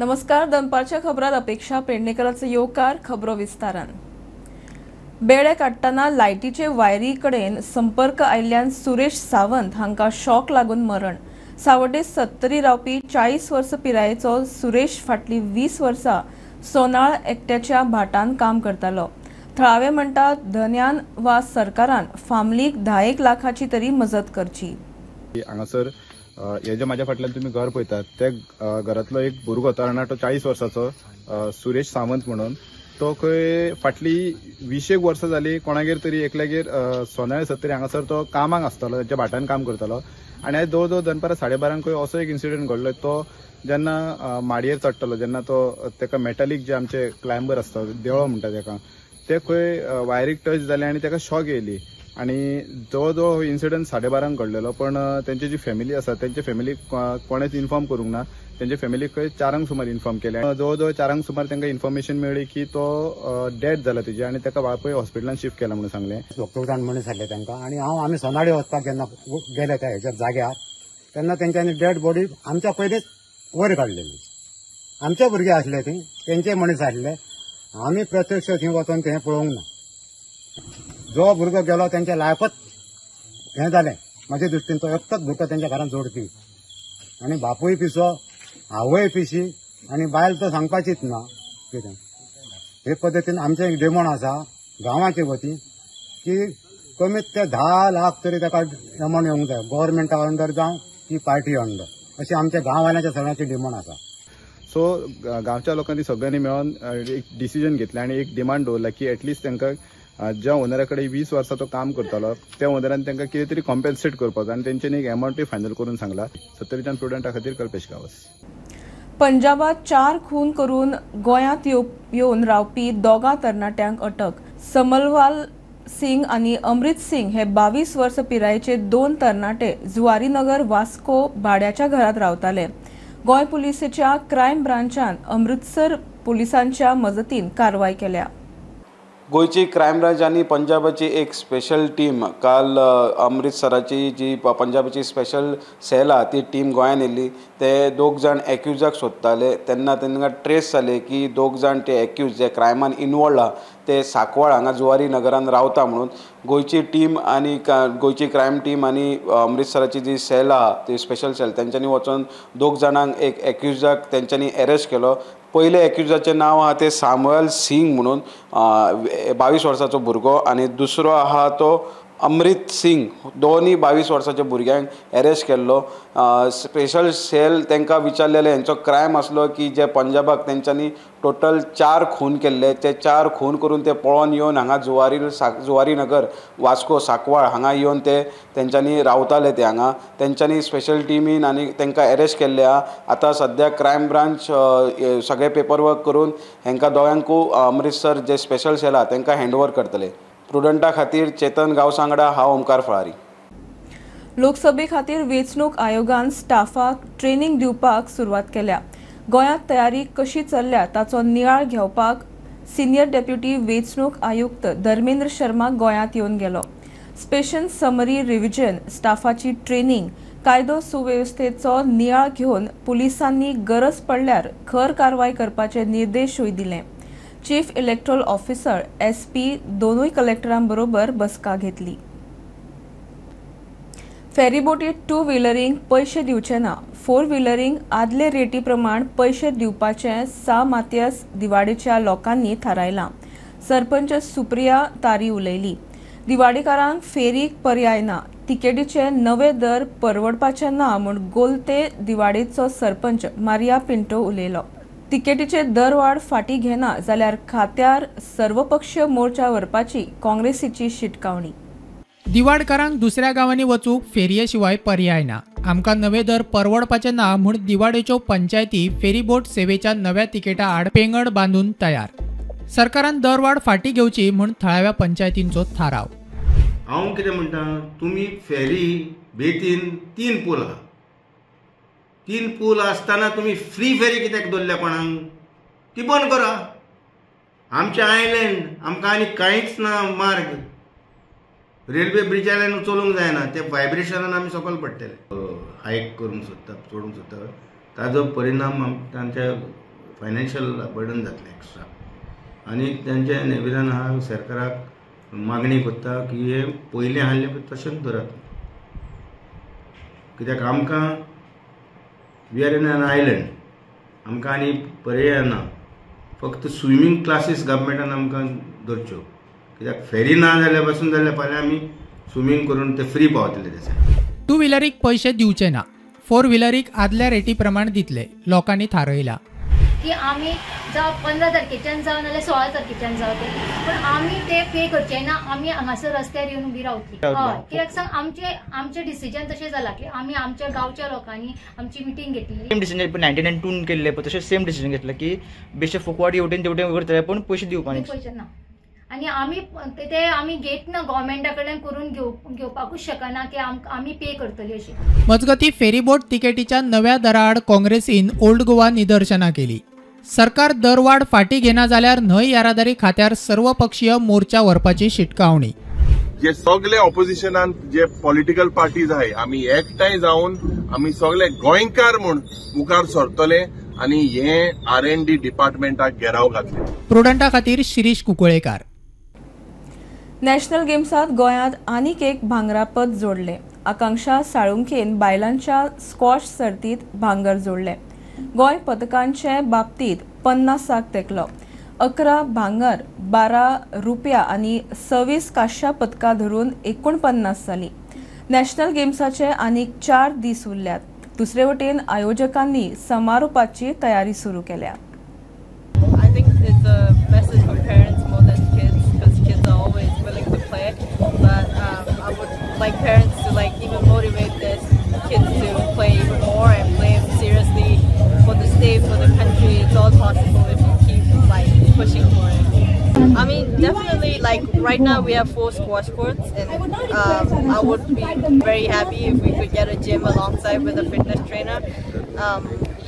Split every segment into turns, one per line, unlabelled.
नमस्कार, दनपारच्या खबरात अपेक्षा पेडणेकरांचो येवकार. खबरो विस्तारान. बेळे काडटना लायटीचे वायरी कडेन संपर्क आयिल्ल्यान सुरेश सावंत हांकां शॉक लागून मरण. सावड्डे सत्तरी रावपी 40 वर्सां पिरायेचो सुरेश फाटलीं 20 वर्सां सोनाळ एकट्याच्या भाटान काम करतालो. थळावे म्हणटात धन्यान वा सरकारान फामलीक 10 लाखाची तरी मजत करची.
हांगासर हे जे माझ्या फाटल्यान तुम्ही घर पळयतात त्या घरांतलो एक भुरगो तरणाटो 40 वर्साचो सुरेश सावंत म्हणून, तो खंय फाटली 20 वर्सां जाली कोणागेर तरी एकल्यागेर सोनाळे सत्तरी हांगासर तो कामाक आसतालो, ताच्या भाटान काम करतालो. आनी आयज जवळ जवळ दनपारां 12:30 खंय असो एक इन्सिडंट घडलो. तो जेन्ना माडयेर चडटलो जेन्ना तो ताका मेटालीक जे आमचे क्लायंबर आसता, देवळो म्हणटा ताका, ते खंय वायरीक टच जाले आनी ताका शॉक येयली. आनी जवळ जवळ हो इन्सिडंट 12:30 घडलेलो. पण तेंची जी फॅमिली आसा तेंच्या फॅमिलीक कोणेच इन्फॉर्म करूंक ना. तेंच्या फॅमिलीक खंय 4 सुमार इन्फॉर्म केलें. जवळ जवळ 4 सुमार तांकां इन्फॉर्मेशन मेळ्ळी की तो डेथ जाला तेजी आनी ताका वाळपय हॉस्पिटलान शिफ्ट केला म्हणून सांगलें.
डॉक्टरान म्हणून सांगलें तांकां. आनी हांव आमी सोनाळी वचपाक जेन्ना गेले त्या हेच्या जाग्यार तेन्ना तेंच्यांनी डेड बॉडी आमच्या पयलींच वयर काडलेली. आमचे भुरगे आसले ती, तेंचे मनीस आसले. आमी प्रत्यक्ष थंय वचोन तें पळोवंक ना. जो भुरगो गेलो तेंच्या लायफच हें जालें. म्हाजे दृश्टीन तो एकटोच भुरगो तेंच्या घरांत जोडपी आनी बापूय पिसो, आवय पिशी आनी बायल तर सांगपाचीच ना कितें. हे पद्दतीन आमचें एक डिमांड आसा गांवाचे वतीन की कमीत ते 10 लाख तरी ताका अमावंट येवंक जाय, गव्हर्मेंटा अंडर जावं की पार्टी अंडर, अशें आमच्या गांववाल्यांच्या सगळ्यांची डिमांड आसा.
सो गांवच्या लोकांनी सगळ्यांनी मेळोन एक डिसिजन घेतलें आनी एक डिमांड दवरला की एटलिस्ट तांकां ज्या ओनरा कडेन 20 वर्सां तो काम करतालो त्या ओनरान तांकां कितें तरी कॉम्पेन्सेट करपाचो आनी तेंच्यांनी एक अमावंटूय फायनल करून सांगला. सत्तरीच्यान प्रुडंटा खातीर कल्पेश गांवस.
पंजाबात 4 खून करून गोंयांत येवन रावपी 2 तरणाट्यांक अटक. समलवाल सिंग आनी अमृत सिंग हे 22 वर्सां पिरायेचे 2 तरणाटे जुवारीनगर वास्को भाड्याच्या घरांत रावताले. गोंय पुलिसेच्या क्रायम ब्रांचान अमृतसर पुलिसांच्या मजतीन कारवाय केल्या.
गोंयची क्रायम ब्रांच आनी पंजाबाची एक स्पेशल टीम काल अमृतसराची जी पंजाबाची स्पेशल सेल आहा ती टीम गोंयांत येयल्ली. ते 2 जाण एक्युजाक सोदताले तेन्ना तांकां ट्रेस जाले की 2 जाण ते एक्यूज जे क्रायमान इनवॉल्ड आहा ते सांकवाळ हांगा जुवारी नगरान रावता म्हणून गोंयची टीम आनी गोंयची क्रायम टीम आनी अमृतसराची जी सेल आहा ती स्पेशल सेल तेंच्यांनी वचोन 2 जाणांक एक एक्युजाक तेंच्यांनी एरेस्ट केलो. पयले एक्युजाचें नांव आहा तें सामुएल सिंग म्हणून 22 वर्साचो भुरगो आनी दुसरो आहा तो अमृत सिंग. दोनूय 22 वर्साच्या भुरग्यांक एरेस्ट केल्लो. स्पेशल सेल तांकां विचारलेलें हेंचो क्रायम आसलो की जे पंजाबाक तेंच्यांनी टोटल 4 खून केल्ले, ते 4 खून करून ते पळोवन येवन हांगा जुवारी नगर वास्को सांकवाळ हांगा येवन ते तेंच्यांनी रावताले. ते हांगा तेंच्यांनी स्पेशल टिमीन आनी तांकां एरेस्ट केल्ले आहा. आतां सद्या क्रायम ब्रांच सगळे पेपर वर्क करून हेंकां दोगांकूय अमृतसर जे स्पेशल सेल आहा तांकां हँडओवर करतले. प्रुडंटा खातीर चेतन गांवसांगडा, हांव ओमकार फळारी.
लोकसभे खातीर वेंचणूक आयोगान स्टाफाक ट्रेनिंग दिवपाक सुरवात केल्या. गोंयांत तयारी कशी चल्ल्या ताचो नियाळ घेवपाक सिनियर डेप्युटी वेंचणूक आयुक्त धर्मेंद्र शर्मा गोंयांत येवन गेलो. स्पेशल समरी रिव्हिजन, स्टाफाची ट्रेनिंग, कायदो सुवेवस्थेचो नियाळ घेवन पुलिसांनी गरज पडल्यार खर कारवाय करपाचे निर्देशूय दिले. चीफ इलेक्ट्रोल ऑफिसर SP दोनूय कलेक्टरांबरोबर बसका घेतली. फेरीबोटीत 2 व्हिलरींक पयशे दिवचे ना, 4 व्हिलरींक आदले रेटी प्रमाण पयशे दिवपाचें सा मातियास दिवाडेच्या लोकांनी थारायलां. सरपंच सुप्रिया तारी उलयली. दिवाडेकारांक फेरीक पर्याय ना, तिकेटीचे नवे दर परवडपाचे ना म्हूण गोलते दिवाडेचो सरपंच मारिया पिंटो उलयलो. तिकेटीचे दरवाड फाटी घेना जाल्यार खात्यार सर्वपक्षीय मोर्चा व्हरपाची काँग्रेसीची शिटकावणी.
दिवाडकारांक दुसऱ्या गांवांनी वचूंक फेरये शिवाय पर्याय ना. आमकां नवे दर परवडपाचे ना म्हूण दिवाडेच्यो पंचायती फेरीबोट सेवेच्या नव्या तिकेटा आड पेंगड बांदून तयार. सरकारान दरवाड फाटी घेवची म्हूण थळाव्या पंचायतींचो थाराव.
हांव कितें म्हणटा, तुमी फेरी बेतीन 3 पूल आहा, 3 पूल आसतना तुमी फ्री फेरी कित्याक दवरल्या कोणाक? ती बंद करा. आमचें आयलँड, आमकां आनी कांयच ना मार्ग. रेल्वे ब्रिजाल्यान चलूंक जायना, ते व्हायब्रेशनान आमी सकयल पडटले. हायक करूंक सोदता, चडूंक सोदता, ताजो परिणाम तांच्या फायनान्शियल बर्डन जातलें एक्स्ट्रा. आनी तांचें निवेदन आहा सरकाराक मागणी करता की हें पयलीं आहलें पळय तशेंच दवरात, कित्याक आमकां we are in an island, आमकां आनी पर्याय ना. फक्त स्विमींग क्लासीस गव्हर्मेंटान आमकां दवरच्यो, कित्याक फेरी ना जाल्यार पासून जाल्यार फाल्यां आमी स्विमींग करून ते फ्री पावतले. ते सायडीन
टू व्हिलरीक पयशे दिवचे ना, फोर व्हिलरीक आदल्या रेटी प्रमाण दितले लोकांनी थारयला.
की आमी जावं 15 तारखेच्यान जावं नाल्यार 16 तारखेच्यान जावं ते, पूण आमी ते पे करचे ना. आमी हांगासर रस्त्यार येवन उबी रावतली. हय, कित्याक सांग आमचें डिसिजन तशें जालां की आमी आमच्या गांवच्या लोकांनी आमची मिटींग घेतली.
सेम डिसिजन 1992 केल्लें पळय तशें सेम डिसिजन घेतलें की बेश्टे फुकवाडी हेवटेन तेवटेन करतले पूण पयशे दिवपाक
पयशे ना. आनी आमी ते आमी घेतना गव्हर्मेंटा कडल्यान करून घेवपाकूच शकना की आमी पे करतली अशी.
मजगती फेरीबोट तिकेटीच्या नव्या दराआड काँग्रेसीन ओल्ड गोवा निदर्शनां केली. सरकार दरवाढ फाटी घेना जाल्यार न्हंय येरादारी खात्यार सर्वपक्षीय मोर्चा व्हरपाची शिटकावणी.
जे सगळे ऑपोजिशनान जे पॉलिटिकल पार्टीज आहाय आमी एकठांय जावन आमी सगळे गोंयकार म्हूण मुखार सरतले आनी हे R&D डिपार्टमेंटाक घेराव घातले.
प्रुडंटा खातीर शिरीष कुंकळेकार.
नॅशनल गेम्सात गोंयांत आनीक एक भांगरा पद जोडलें. आकांक्षा साळुंखेन बायलांच्या स्क्वॉश सर्तीत भांगर जोडलें. गोंय पदकांचे बाबतीत 50 तेकलो. 11 भांगर, 12 रुपया आनी 26 कांश्या पदकां धरून 49 जाली. नॅशनल गेम्साचे आनीक 4 दीस उरल्यात. दुसरे वटेन आयोजकांनी समारोपाची तयारी सुरू केल्या.
I think it's a message for parents more than kids, because kids are always willing to play. But I would like parents to like even motivate their kids to play even more and play seriously for the state, for the country. It's all possible if you keep like pushing for it. I mean, definitely, like right now we have 4 squash courts, and I would be very happy if we could get a gym alongside with a fitness trainer.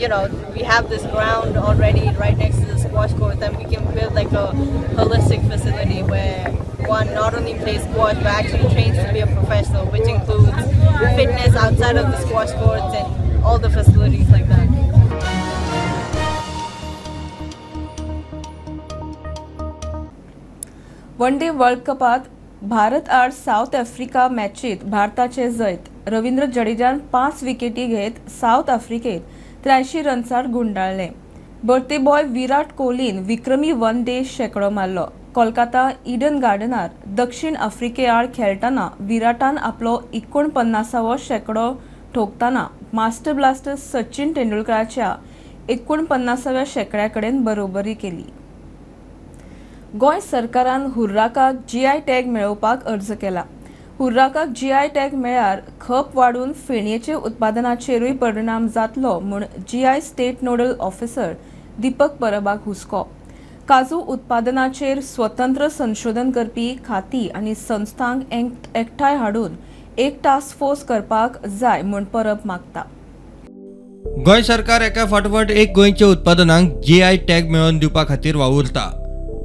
You know, we have this ground already right next to the squash court, and we can build like a holistic facility where one not only plays squash but actually trains to be a professional, which includes fitness outside of the squash courts and all the facilities like that.
One day world कपात भारत आड south Africa मॅचीत भारताचे जैत. रवींद्र जडेजान 5 विकेटी घेत south आफ्रिकेत 83 रन्सार गुंडाळले. बर्ते boy Virat कोहलीन विक्रमी one day शेंकडो मारलो. कोलकाता इडन गार्डनार दक्षिण आफ्रिके आड खेळटना विराटान आपलो 49वो शेंकडो ठोकतना मास्टर ब्लास्टर सचिन तेंडुलकराच्या 49व्या शेंकड्या कडेन बरोबरी केली. गोंय सरकारान हुर्राकाक जीआय टॅग मेळोवपाक अर्ज केला. हुर्राकाक जीआय टॅग मेळ्यार खप वाडून फेणयेचे उत्पादनाचेरूय परिणाम जातलो म्हूण GI state nodal officer Deepak परबाक हुस्को. काजू उत्पादनाचेर स्वतंत्र संशोधन करपी खाती आनी संस्थांक एकठांय हाडून एक टास्क फोर्स करपाक जाय म्हूण परब मागता.
गोंय सरकार एका फाटोफाट एक गोंयच्या उत्पादनांक जीआय टॅग मेळोवन दिवपा खातीर वावुरता.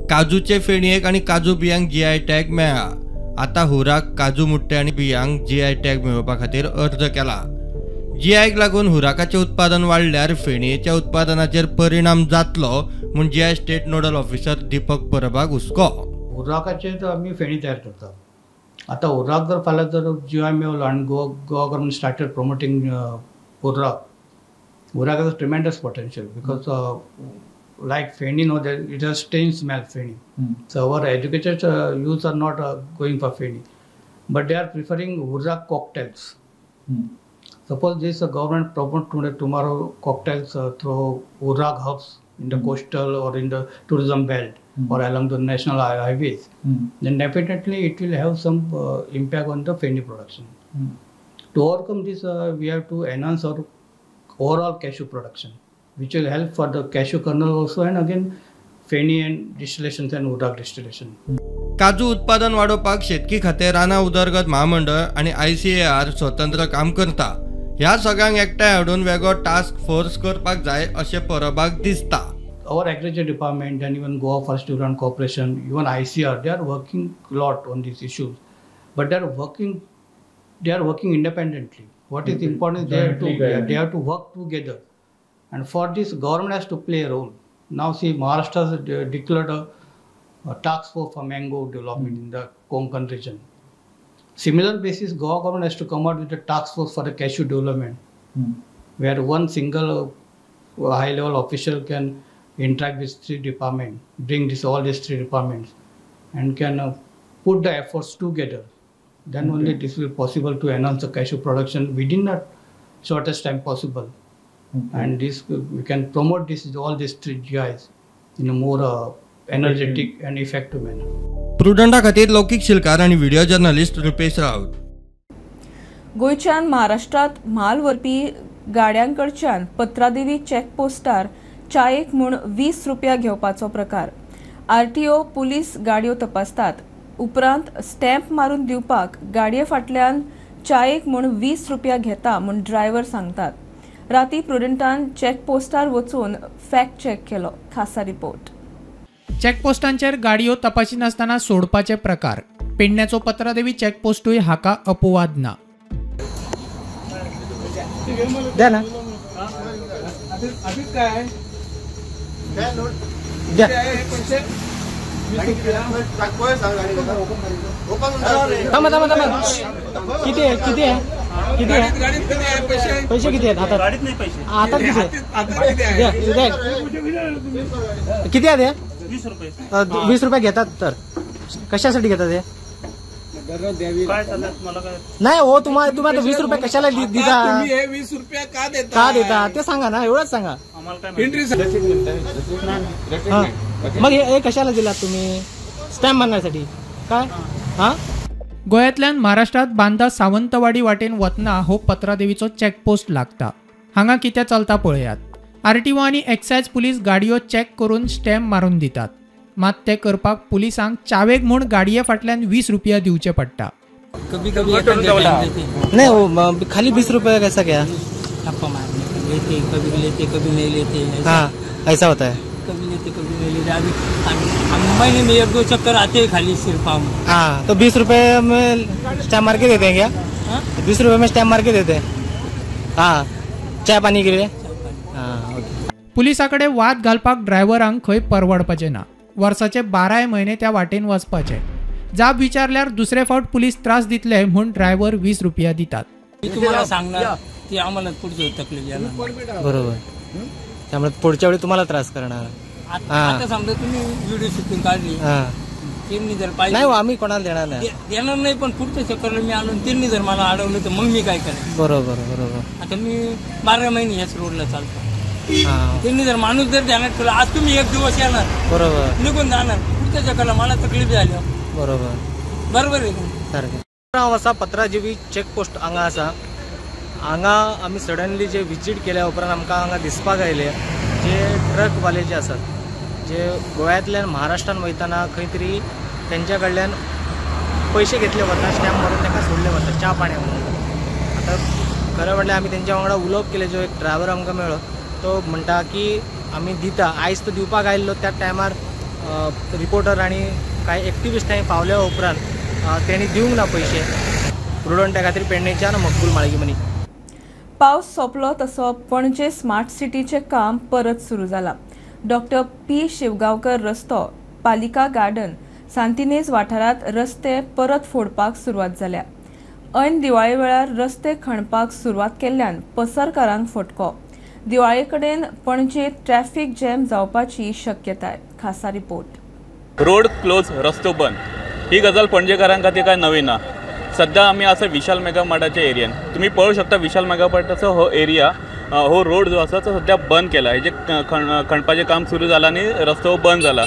काजूचे फेणयेक आनी काजू बियांक जीआय टॅग मेळ्ळा. आतां हुर्राक, काजू मुट्टे आनी बियांक जीआय टॅग मेळोवपा खातीर अर्ज केला. जीआयक लागून हुर्राकाचें उत्पादन वाडल्यार फेणयेच्या उत्पादनाचेर परिणाम जातलो म्हूण GI state nodal officer Deepak परबाक हुस्को.
हुर्राकाचेर आमी फेणी तयार करतात. आतां हुर्राक जर फाल्यां जर जीआय मेवलो आनी Goa government started promoting hurrak, hurrak has tremendous potential because like feni, no, it has strange smell, feni. So our educated youths are not going for feni, but they are preferring hurrak cocktails. Suppose this government promote today, tomorrow cocktails through hurrak hubs in the coastal or in the tourism belt or along the national highways, then definitely it will have some impact on the feni production. To overcome this, we have to enhance our overall cashew production, which will help for the cashew kernel also, and again feni and distillations and hurrak distillation.
काजू उत्पादन वाडोवपाक शेतकी खातें, रानां उदरगत महामंडळ आनी ICAR स्वतंत्र काम करता. ह्या सगळ्यांक एकठांय हाडून वेगळो टास्क फोर्स करपाक जाय अशें परबाक दिसता.
Our agriculture department and even Goa Forest Development Corporation, even ICR, they are working a lot on these issues, but they are working independently. What is important is they have to work together. And for this, government has to play a role. Now see, Maharashtra has declared a task force for mango development in the Konkan region. Similar basis, Goa government has to come out with a task force for the cashew development, where one single high level official can interact with three departments, bring this all these three departments, and can put the efforts together. Then only this will be possible to enhance the cashew production within the shortest time possible. And this we can promote this all these three GIs in a more energetic and effective manner.
प्रुडंटा खातीर लौकीक शिलकार आनी video journalist Rupesh Raut.
गोंयच्यान महाराष्ट्रांत म्हाल व्हरपी गाड्यांकडच्यान पत्रादेवी चेकपोस्टार चायेक म्हूण 20 रुपया घेवपाचो प्रकार. आरटीओ पुलीस गाडयो तपासतात, उपरांत स्टॅम्प मारून दिवपाक गाडये फाटल्यान चायेक म्हूण 20 रुपया घेता म्हूण ड्रायव्हर सांगतात. राती प्रुडंटान चेकपोस्टार वचून फॅक्ट चेक केलो. खासा रिपोर्ट.
चेकपोस्टांचेर गाडयो तपासिनासतना सोडपाचे प्रकार. पेडण्याचो पत्रादेवी चेकपोस्टूय हाका अपवाद ना.
द्या ना, द्या. थांबा थांबा थांबा. किती आहे किती आहे किती आहे पैसे? किती आहेत हातात? हातात किती आहे? किती आहे? 20 रुपये घेतात. तर कशासाठी घेतात हे? नाही हो, तुम्हाला तुम्ही 20 रुपये कशाला देता?
20 रुपये का देता?
का देता ते सांगा ना, एवढंच सांगा. मग हे कशाला दिलात तुम्ही? स्टॅम्प मारण्यासाठी काय? हा,
गोव्यांतल्यान महाराष्ट्रांत बांदा सावंतवाडी वाटेन वतना हो पत्रादेवीचो चेकपोस्ट लागता. हांगा कितें चलता पळयात. आरटीओ आनी एक्सायज पुलीस गाडयो चेक करून स्टॅम्प मारून दितात. मात ते करपाक पुलिसांक चावेक म्हूण गाडये फाटल्यान 20 रुपया दिवचे पडटा.
कभी कभी नहीं, वो खाली 20 रुपये कैसा क्या?
लेते कभी लेते कभी नहीं लेते.
हाँ, ऐसा होता है,
कभी लेते कभी नहीं लेते. अभी हम महीने में 1-2 चक्कर आते हैं खाली सिर्फ हम.
हाँ, तो 20 रुपये में स्टैम्प मार के देते हैं क्या? 20 रुपये में स्टैम्प मार के देते हैं? हाँ, चाय पानी के लिए. हाँ, ओके.
पुलिसा कडेन वाद घालपाक ड्रायव्हरांक खंय परवडपाचें ना. वर्साचे 12 म्हयने त्या वाटेन वचपाचे. जाब विचारल्यार दुसरे फावट पुलीस त्रास दितले म्हूण ड्रायव्हर 20 रुपया दितात.
मी तुम्हाला सांगणार ते आम्हाला पुढचं तकलीफ येणार.
बरोबर, त्यामुळे पुढच्या वेळी तुम्हाला त्रास करणार.
आता समजा तुम्ही व्हिडिओ शूटिंग काढली, त्यांनी जर पाहिजे
नाही, आम्ही कोणाला देणार नाही,
देणार नाही. पण पुढच्या चक्करला मी आणून त्यांनी जर मला अडवलं तर मग मी काय करेन?
बरोबर बरोबर.
आता मी 12 महिने ह्याच रोडला चालतो. त्यांनी जर माणूस जर ध्यानात ठेवला, आज तुम्ही एक दिवस येणार,
बरोबर,
निघून जाणार, पुढच्या चक्करला मला तकलीफ झाली.
बरोबर बरोबर आहे सारखें. हांव आसा पत्रादेवी चेकपोस्ट हांगा आसा. हांगा आमी सडनली जे विजीट केल्या उपरांत आमकां हांगा दिसपाक आयलें जे ट्रकवाले जे आसात, जे गोव्यांतल्यान महाराष्ट्रान वयतना खंय तरी तेंच्या कडल्यान पयशे घेतले वता, स्टॅम्प मारून तांकां सोडले वता च्या पाण्या म्हणून. आतां खरें म्हणल्यार आमी तेंच्या वांगडा उलोवप केलें, जो एक ड्रायव्हर आमकां मेळ्ळो तो म्हणटा की आमी दिता. आयज तो दिवपाक आयिल्लो त्या टायमार रिपोर्टर आनी कांय एक्टिविस्ट थंय पावल्या उपरांत तेणी दिवंक ना पयशे. प्रुडंटा खातीर पेडणेच्यान मकबूल माळगीमनी.
पावस सोंपलो तसो पणजे स्मार्ट सिटीचें काम परत सुरू जालां. डॉक्टर पी शिवगांवकर रस्तो, पालिका गार्डन, सांतिनेज वाठारांत रस्ते परत फोडपाक सुरवात जाल्या. ऐन दिवाळे वेळार रस्ते खणपाक सुरवात केल्ल्यान पसरकारांक फटको. दिवाळे कडेन पणजे ट्रॅफिक जॅम जावपाची शक्यताय. खासा रिपोर्ट.
रोड क्लोज, रस्तो बंद ही गजाल पणजेकारां खातीर काय नवी ना. सध्या आमी आसा विशाल मेगा मार्टाच्या एरियान. तुमी पळोवंक शकता विशाल मेगा मार्टाचो हो एरिया, हो रोड जो आसा तो सध्या बंद केला. हेजे खणपाचें काम सुरू जालां आनी रस्तो बंद जाला.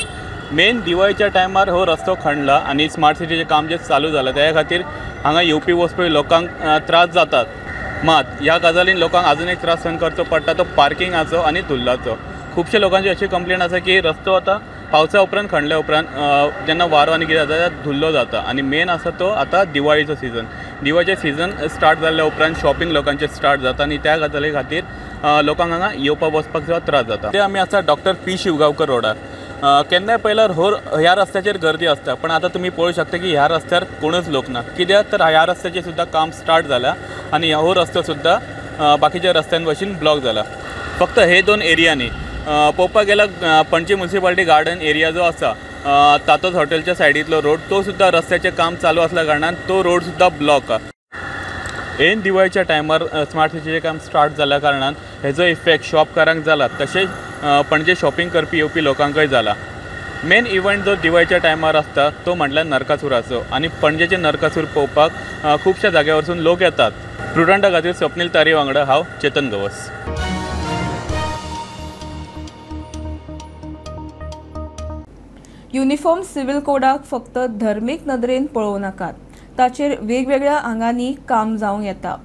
मेन दिवाळीच्या टायमार हो रस्तो खणला आनी स्मार्ट सिटीचें काम जें चालू जालां त्या खातीर हांगा येवपी वचपी लोकांक त्रास जातात. मात ह्या गजालीन लोकांक आजून एक त्रास सहन करचो पडटा तो पार्किंगाचो आनी धुल्लाचो. खुबशे लोकांची अशी कंप्लेन आसा की रस्तो आतां पावसा उपरांत खणल्या उपरांत जेन्ना वारो आनी कितें जाता धुल्लो जाता. आनी मेन आसा तो आतां दिवाळीचो सिजन. दिवाळीचें सिजन स्टार्ट जाल्ल्या उपरांत शॉपिंग लोकांचें स्टार्ट जाता आनी त्या गजाली खातीर लोकांक हांगा येवपा वचपाक सुद्दां त्रास जाता. ते आमी आसा डॉक्टर पी शिवगांवकर रोडार. केन्नाय पळयल्यार हो ह्या रस्त्याचेर गर्दी आसता, पण आतां तुमी पळोवंक शकता की ह्या रस्त्यार कोणूच लोक ना. कित्याक तर ह्या रस्त्याचें सुद्दां काम स्टार्ट जालां आनी हो रस्तो सुद्दां बाकीच्या रस्त्यां भशेन ब्लॉक जाला. फक्त हे दोन एरिया न्ही, पळोवपाक गेल्यार पणजी म्युनिसिपालिटी गार्डन एरिया जो आसा तातोज हॉटेलच्या सायडींतलो रोड तो सुद्दां रस्त्याचें काम चालू आसल्या कारणान तो रोड सुद्दां ब्लॉक. एन दिवाळीच्या टायमार स्मार्ट सिटीचें काम स्टार्ट जाल्या कारणान हेजो इफेक्ट शॉपकारांक जाला, तशेंच पणजे शॉपिंग करपी येवपी लोकांकय जाला. मेन इव्हंट जो दिवाळीच्या टायमार आसता तो म्हटल्यार नरकासूराचो आनी पणजेचे नरकासूर पळोवपाक खुबश्या जाग्या वरसून लोक येतात. प्रुडंटा खातीर स्वप्नील तारी वांगडा हांव चेतन गवस.
युनिफॉर्म सिव्हिल कोडाक फक्त धर्मीक नदरेन पळोवं नाकात, ताचेर वेगवेगळ्या आंगांनी काम जावंक येता.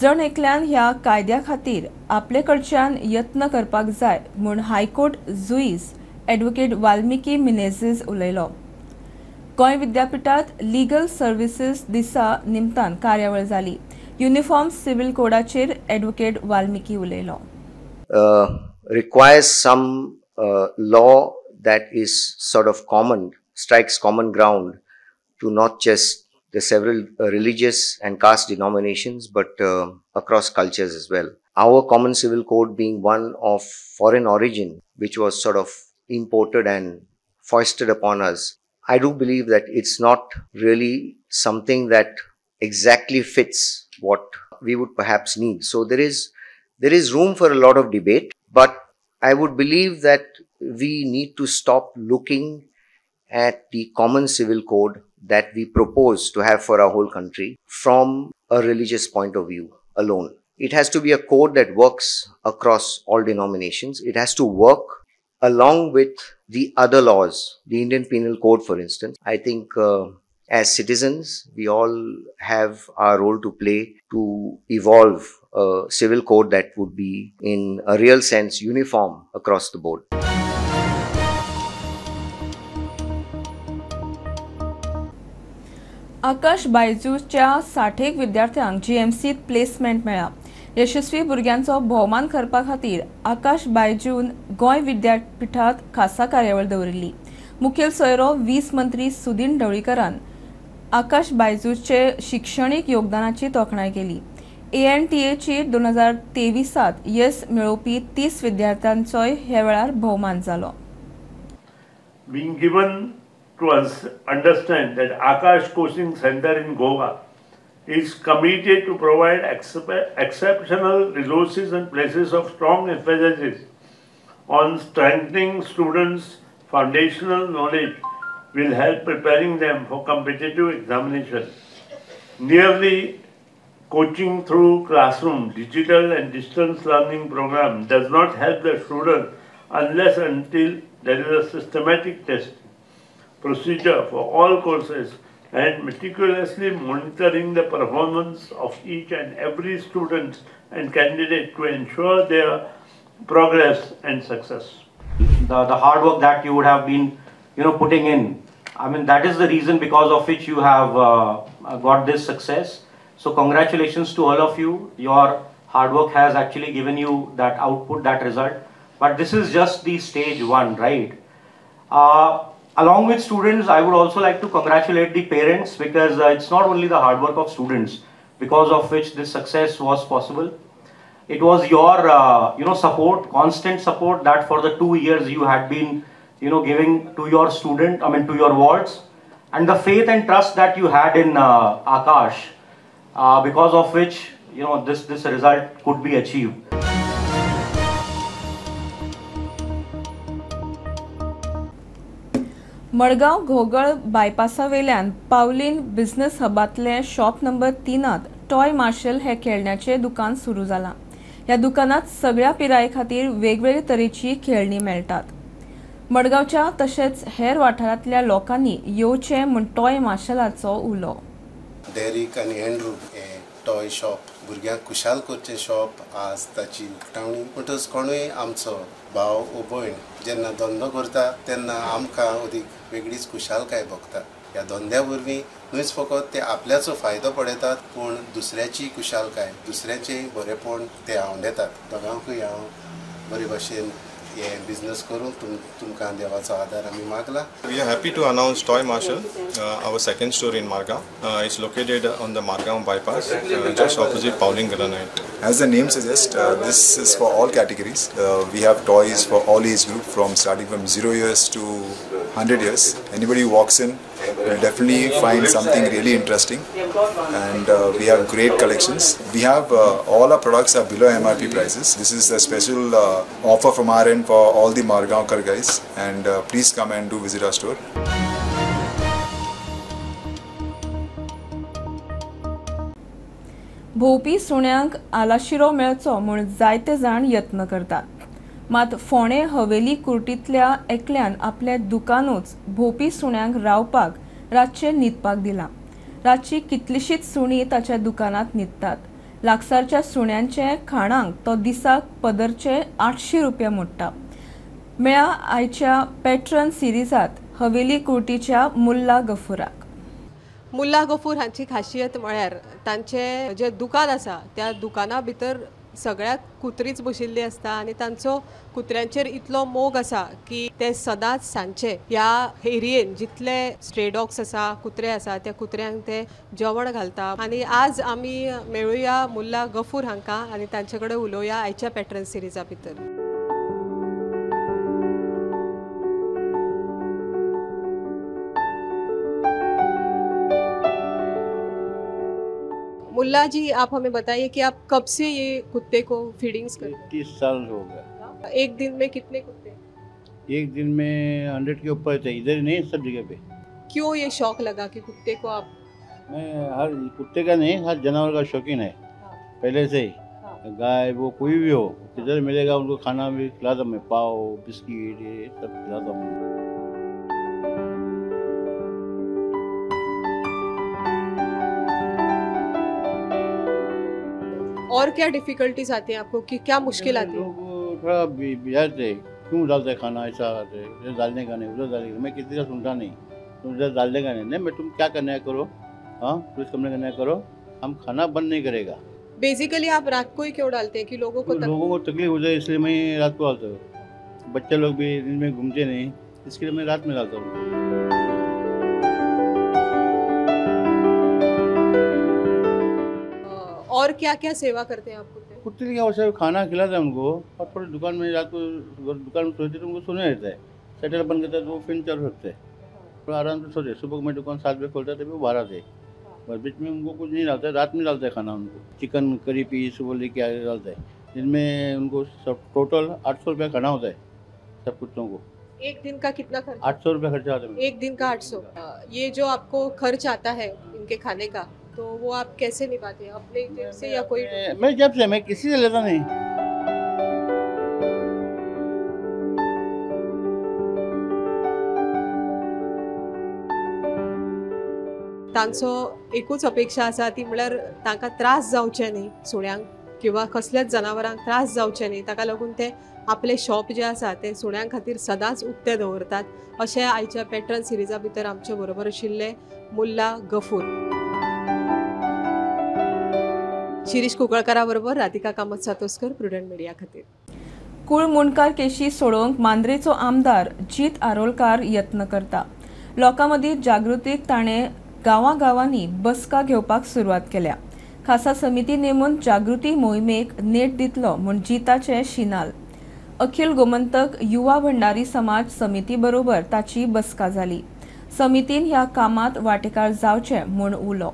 जण एकल्यान ह्या कायद्या खातीर आपले कडच्यान यत्न करपाक जाय म्हूण हायकोर्ट जुईज एडवोकेट वाल्मिकी मिनेझीस उलयलो. गोंय विद्यापिठांत लिगल सर्विसीस दिसा निमतान कार्यावळ जाली. युनिफॉर्म सिव्हिल कोडाचेर एडवोकेट वाल्मिकी उलयलो.
Requires some law that is sort of common, strikes common ground to not just the several religious and caste denominations, but across cultures as well. Our common civil code being one of foreign origin, which was sort of imported and foisted upon us, I do believe that it's not really something that exactly fits what we would perhaps need. So there is room for a lot of debate, but I would believe that we need to stop looking at the common civil code that we propose to have for our whole country from a religious point of view alone. It has to be a code that works across all denominations. It has to work along with the other laws, the Indian Penal Code, for instance. I think as citizens, we all have our role to play to evolve a civil code that would be, in a real sense, uniform across the board.
आकाश बायजूच्या 60 विद्यार्थ्यांक जीएमसीत placement मेळ्ळा. यशस्वी भुरग्यांचो भोवमान करपा खातीर आकाश बायजून गोंय विद्यापिठांत खासा कार्यावळ दवरिल्ली. मुखेल सोयरो वीज मंत्री सुदीन ढवळीकरान आकाश बायजूचे शिक्षणीक योगदानाची तोखणाय केली. एएनटीएची 2023 येस मेळोवपी 30 विद्यार्थ्यांचोय ह्या वेळार भोवमान जालो.
Being given to understand that Aakash Coaching Center in Goa is committed to provide exceptional resources and places of strong emphasis on strengthening students' foundational knowledge will help preparing them for competitive examination. Nearly coaching through classroom, digital and distance learning program does not help the student unless until there is a systematic test procedure for all courses and meticulously monitoring the performance of each and every student and candidate to ensure their progress and success.
The hard work that you would have been, putting in, I mean, that is the reason because of which you have got this success. So congratulations to all of you. Your hard work has actually given you that output, that result. But this is just the stage one, right? Along with students, I would also like to congratulate the parents, because it's not only the hard work of students because of which this success was possible. It was your, support, constant support that for the 2 years you had been, giving to your student, I mean, to your wards, and the faith and trust that you had in Aakash, because of which, this result could be achieved.
Madgaon Ghogal बायपासावेल्यान पावलीन business हबांतले shop number 3 Toy Marshal हे खेळण्याचे दुकान सुरू जाला. ह्या दुकानात सगळ्या पिराये खातीर वेगवेगळे तरेची खेळणी मेळटात. मडगांवच्या तशेंच हेर वाठारांतल्या लोकांनी येवचें म्हूण टॉय मार्शलाचो उलो.
डेरिक आनी एंड्रू हे टॉय शॉप भुरग्यांक खुशाल करचें शॉप आज ताची उक्तावणी. म्हणटकच कोणूय आमचो भाव ओ भयण जेन्ना धंदो करता तेन्ना आमकां अदीक वेगळीच खुशालकाय भोगता. ह्या धंद्या वरवीं न्हूच फकत ते आपल्याचो फायदो पळयतात पूण दुसऱ्याची खुशालकाय दुसऱ्याचें बरेपण ते आंवडेतात. दोगांकूय हांव बरे भाशेन हे बिजनस करूंक तुमकां देवाचो आदार आमी मागला.
We are happy to announce Toy Marshal, our second store in Margao. It's located on the Margao bypass, just opposite Pauling Granite.
As the name suggests, this is for all categories. We have toys for all age group, from starting from 0 years to 100 years. Anybody who walks in will definitely find something really interesting, and we have great collections. We have all our products are below MRP prices. This is a special offer from our end for all the Margaonkar guys, and please come and do visit our store.
भोंवपी सुण्यांक आलाशिरो मेळचो म्हूण जायते जाण यत्न करतात. मात फोंडें हवेली कुर्टींतल्या एकल्यान आपले दुकानूच भोंवपी सुण्यांक रावपाक रातचें न्हिदपाक दिलां. रातची कितलीशींच सुणीं ताच्या दुकानांत न्हिदतात. लागसारच्या सुण्यांचे खाणांक तो दिसाक पदरचे 800 रुपया मोडटा. मेळा आयच्या पॅट्रन सिरिजांत हवेली कुर्टीच्या मुल्ला गफूराक.
मुल्ला गफूर हांची खासियत म्हळ्यार तांचें जें दुकान आसा त्या दुकाना भितर सगळ्याक कुत्रीच बशिल्ली आसता आनी तांचो कुत्र्यांचेर इतलो मोग आसा की ते सदांच सांजचे ह्या एरियेन जितले स्ट्रे डॉग्स आसा, कुत्रे आसा, त्या कुत्र्यांक ते जेवण घालता. आनी आज आमी मेळुया मुल्ला गफूर हांकां आनी तांचे कडेन उलोवया आयच्या पॅट्रन सिरिजा भितर. मुल्ला जी, आप हमें बताइए कि आप कब से ये कुत्ते को फीडिंग्स कर?
30 साल हो गया.
एक दिन में कितने कुत्ते?
एक दिन में 100 के ऊपर थे, इधर नहीं सब जगह पे.
क्यों ये शौक लगा कि कुत्ते को आप?
मैं हर कुत्ते का नहीं, हर जानवर का शौकीन है। हाँ। पहले से ही। हाँ। गाय वो कोई भी हो, किधर मिलेगा उनको खाना भी खिलाता मैं, पाव बिस्किट ये सब खिलाता हूँ।
और क्या डिफिकल्टीज आती हैं आपको, कि क्या मुश्किल आती है?
लोग थोड़ा बिजाते, क्यों डालते खाना ऐसा, इधर डालने का नहीं, उधर डालने का। मैं किसी का सुनता नहीं, तुम उधर डालने का नहीं, नहीं मैं तुम क्या करना है करो, हाँ पुलिस कमरे करना है करो, हम खाना बंद नहीं करेगा।
बेसिकली आप रात को ही क्यों डालते हैं कि लोगों को
लोगों को तकलीफ हो जाए इसलिए मैं रात को डालता हूँ। बच्चे लोग भी दिन में घूमते नहीं, इसके लिए मैं रात में डालता हूँ।
और क्या क्या सेवा करते हैं आप कुत्ते?
कुत्ते की आवश्यक खाना खिलाते हैं उनको, और थोड़ी दुकान में रात को दुकान में सोते तो उनको सोने रहता है, शटर बंद करता है तो वो फिर चालू रखते हैं, थोड़ा आराम से सोते। सुबह में दुकान 7 बजे खोलता है तभी वो बाहर आते, बस बीच में उनको कुछ नहीं डालता है। रात में डालते हैं खाना उनको, चिकन करी पीस वो लेके आगे डालते हैं, जिनमें उनको सब टोटल 800 रुपया खाना होता है सब कुत्तों को।
एक दिन का कितना खर्च?
800 रुपया खर्चा आता है
एक दिन का। 800। ये जो आपको खर्च आता है इनके खाने का, तो वो आप कैसे निभाते हैं, अपने जेब से या कोई?
मैं जेब से, मैं किसी से लेता नहीं।
तांचो एकूच अपेक्षा आसा ती म्हळ्यार तांकां त्रास जावचे न्ही सुण्यांक किंवा कसल्याच जनावरांक त्रास जावचे न्ही, ताका लागून ते आपले शॉप जे आसा ते सुण्यां खातीर सदांच उक्ते दवरतात. अशें आयच्या पॅट्रन सिरिजा भितर आमचे बरोबर आशिल्ले मुल्ला गफूर. शिरीष कुंकळकारा बरोबर राधिका कामत सातोस्कर, प्रुडंट मिडिया खातीर.
कुळ मुंडकार केशी सोडोवंक मांद्रेचो आमदार जीत आरोलकार यत्न करता. लोकां मदीं जागृतीक ताणें गांवागांवांनी बसका घेवपाक सुरवात केल्या. खासा समिती नेमून जागृती मोहिमेक नेट दितलो म्हूण जिताचे शिनाल. अखिल गोमंतक युवा भंडारी समाज समिती बरोबर ताची बसका जाली. समितीन ह्या कामात वांटेकार जावचे म्हूण उलो.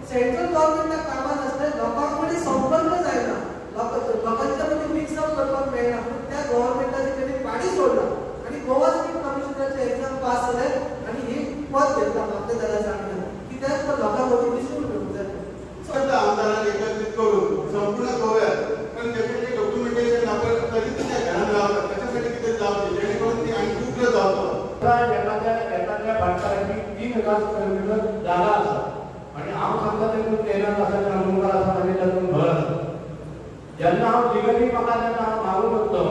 सेंट्रल गव्हर्नमेंट
पास जाले आनी ही पद घेतला मामलेदाराच्या अंडर कित्याक तो लोकां वतीन दिसून मेळूंक जाय.
आमदारांक एकत्रीत करून संपूर्ण गोव्यात कारण त्याचे डॉक्युमेंटेशन आपण तरी त्या घरात रावतात त्याच्यासाठी कितें जावचें जेणे करून ती आनी उग्र जावचो.
एखाद्या एखाद्या भाटकाराची 3000 स्क्वेअर मिटर जागा आसा आनी हांव सांगता तेतून टेनर आसा, मुंगार आसा आनी तातूंत घर आसा. जेन्ना हांव लिगली म्हाका जेन्ना हांव मागूंक वतलो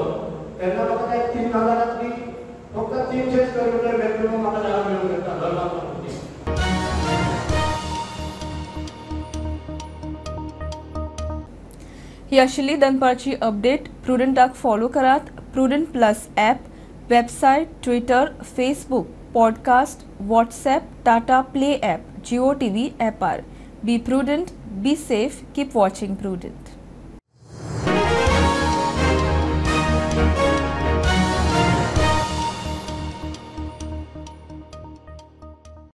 तेन्ना म्हाका त्या 3000 फक्त 300 स्क्वेअर मिटर मॅक्सिमम म्हाका जागा मेळूंक शकता घर बांदपाक.
ही आशिल्ली दनपारची अपडेट. प्रुडंटाक फॉलो करात. Prudent plus app, website, Twitter, Facebook, podcast, WhatsApp, Tata Play app, Jio TV ॲपार. Be prudent, be safe, keep watching Prudent.